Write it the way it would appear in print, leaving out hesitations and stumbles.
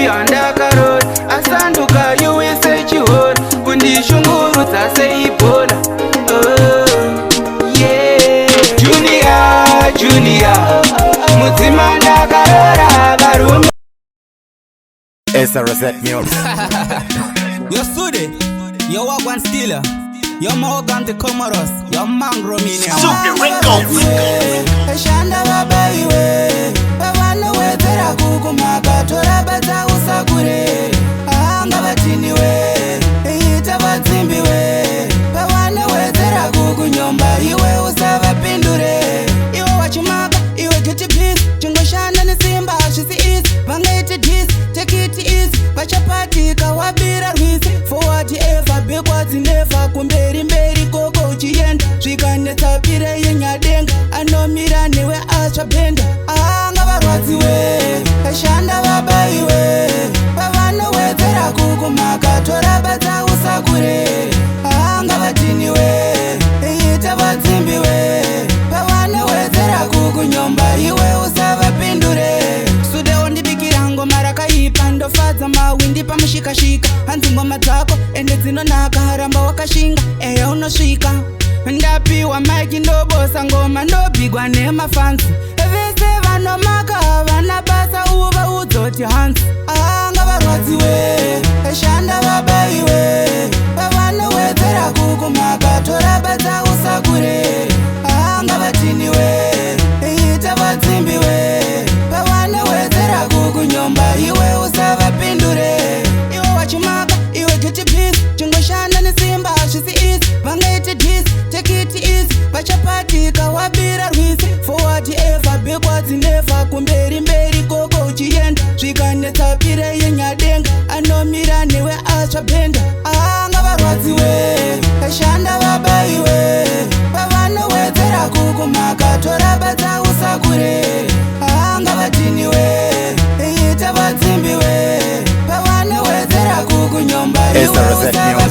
Mukadzi wandakarora asanduka yuwise chihora, kundishungurudza seibhola. Oh, yeah. Junior, Junior, mudzimai ndakarora varume. SRZ Music. Yo Sude, yo Wagwan Stealer, yo Morgan the Comoros, yo Mangromania. Shanda vabaiwe pavanowedzera kukumaka, tora badza usakure. Anga vatiniwe, ita vadzimbiwe pavanowedzera kukunyomba, iwe usavapindure. Iwe wachimaka, iwe get busy, chingoshanda nesimba, hazvisi easy. Vangaiti diss, take it easy, vachapatika wabira rwizi. Forward ever, backwards never, kumberi mberi koko uchienda. Zvikanetsa pire yenyadenga, anomira newe atsvabhenda. Anga varwadziwe, shanda vabaiwe pavanowedzera kukumaka, tora badza usakure. Anga vatiniwe, ita vadzimbiwe pavanowedzera kukunyomba, iwe usavapindure. Sude wondibikira ngoma rakaipa, ndofadza mawindi pamushikashika. Hanzi ngoma dzako ende dzinonaka, ramba wakashinga, eya unosvika. Ndapiwa mic, ndobosa ngoma, ndobhigwa nemafans. Vese vanomaka havana basa, uva udzoti hanzi. Anga varwadziwe, shanda vabaiwe pavanowedzera kukumaka, tora badza usakure. Anga vatiniwe, ita vadzimbiwe pavanowedzera kukunyomba, iwe usavapindure. Iwe wachimaka, iwe get busy, chingoshanda nesimba, hazvisi easy. Vangaiti diss, take it easy, vachapatika wabira rwizi. Forward ever, backwards never, kumberi mberi koko uchienda. Zvikanetsa pire yenyadenga, anomira newe atsvabhenda. Anga varwadziwe, shanda vabaiwe pavanowedzera kukumaka, tora badza usakure. Anga vatiniwe, ita vadzimbiwe pavanowedzera kukunyomba, iwe SRZ.